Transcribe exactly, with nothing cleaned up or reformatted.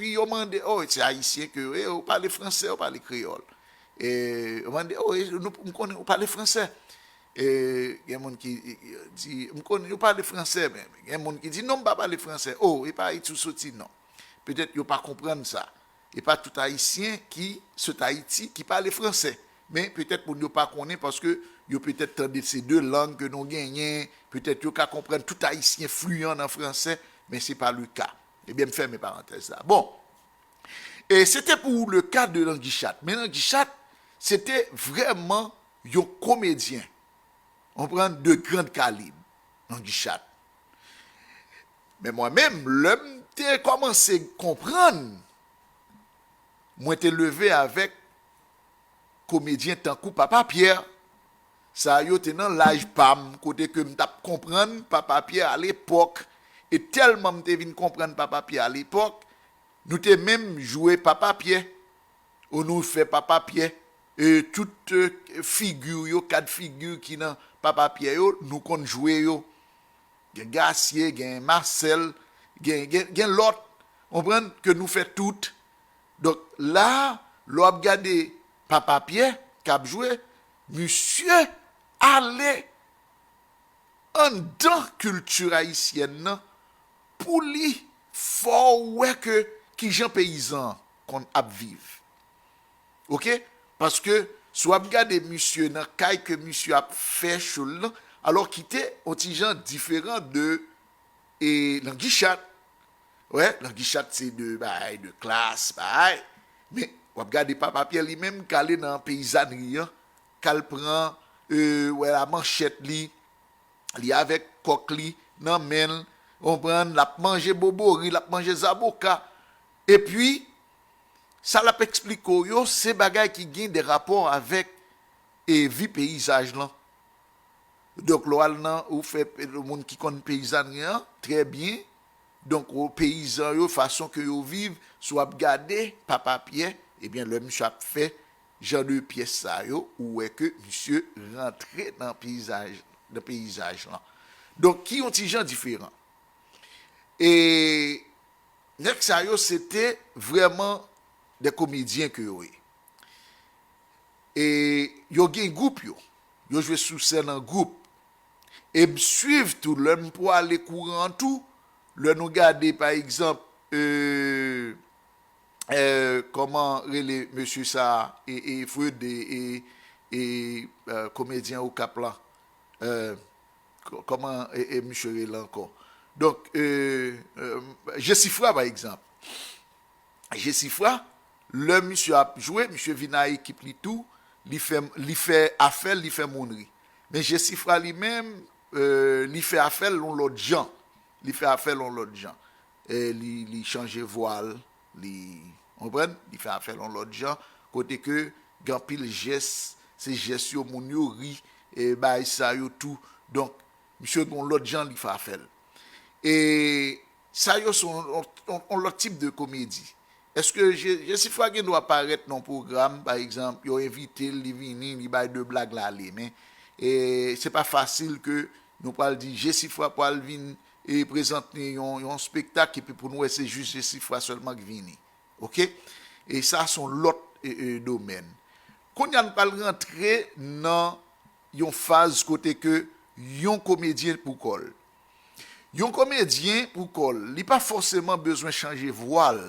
Epi yo mande, oh, se ayisyen ke yo ye, ou pale fransè, ou pale kreyòl. E yo mande, oh, e nou, m konnen ou pale fransè. E gen moun ki di, m konnen ou pale fransè, men gen moun ki di, non, m pa pale fransè. Oh, e pa Ayiti ou soti, non. Petèt yo pa konprann sa. E pa tout Ayisyen ki sot Ayiti ki pale fransè. Men petèt moun yo pa konnen paske yo petèt tande se de lang ke nou genyen. Petèt yo ka konprann tout Ayisyen fliyan nan fransè, men se pa le ka. Ebyen, m fèmen parantèz la. Bon, e se te pou le ka de Languichat. Men Languichat, se te vrèman yon komedyen, konprann, de grande calibre, Languichat. Men mwen menm, lè m te kòmanse konprann, mwen te leve avèk komedyen tankou Papa Pyè. Sa yo te nan laj pa m, kote ke m t ap konprann Papa Pyè alepòk. E tèlman m te vin konprann Papa Pyè alepòk, nou te menm jwe Papa Pyè. Ou nou fè Papa Pyè. E tout, e, figi yo, kad figi ki nan Papa Pyè yo, nou konn jwe yo. Gen Gasye, gen Masèl, gen, gen, gen lòt, konprann, ke nou fè tout. Donk, la, lè w ap gade Papa Pyè k ap jwe, misye ale anndan kilti ayisyèn nan pou li fè w wè ke kijan peyizan an konn ap viv. Oke? Paske, si w ap gade misye nan kay ke misye ap fè cho l lan, alò ki te yon ti jan diferan de, e, Languichat. Wè, Languichat se de bagay, de klas, bagay. Men, w ap gade Papa Pyè li menm k ale nan peyizanri an, k al pran, e, wè, la manchèt li, li avèk kòk li nan men l, konprann, l ap manje bobori, l ap manje zaboka. Epi, sa l ap eksplike w yo, se bagay ki gen de rapò avèk, e, vi peyizaj lan. Donk, lè w al nan, ou fè, e, moun ki konn peyizanri an, trè byen. Donk, o, peyizan yo, fason ke yo viv, si w ap gade Papa Pyè, ebyen, lè misye ap fè jan de pyès sa yo, ou wè ke misye rantre nan peyizaj, nan peyizaj lan. Donk, ki yon ti jan diferan. E nèg sa yo, se te vrèman de komedyen ke yo ye. E yo gen gwoup yo. Yo jwe sou sèn an gwoup. E m swiv tou, lè m pwale kouran an tou, lè nou gade, pa egzanp, e, e, kòman rele mesye sa, e, e, Freud, e, e, e, e, komedyen Okap la. E, kò-, kòman, e, e, misye rele ankò? Donk, e, e, Jesifra, pa egzanp. Jesifra, lè misye ap jwe, misye vin a ekip li tou, li fè, li fè afè l, li fè moun ri. Men Jesifra li menm, e, li fè afè l yon lòt jan. Li fè afè l yon lòt jan. E li, li chanje vwa l, li, konprann? Li fè afè l yon lòt jan, kote ke gen anpil jès, se jès yo, moun yo ri, e bagay sa yo tou. Donk, misye gen yon lòt jan li fè afè l. E sa yo se yon, yon, yon, yon lòt tip de komedi. Èske Je-, Jesifra gen dwa parèt nan yon pwogram, pa egzanp, yo envite l, li vini, li bay de blag, l ale, men, e, se pa fasil ke nou pral di Jesifra pral vin, e, prezante yon, yon espektak, epi pou nou wè se jis Jesifra sèlman ki vini. Oke? E sa se yon lòt, e, e, domèn. Kounye a, nou pral rantre nan yon faz kote ke yon komedyen pou kò l. Yon komedyen pou kò l, li pa fòseman bezwen chanje vwa l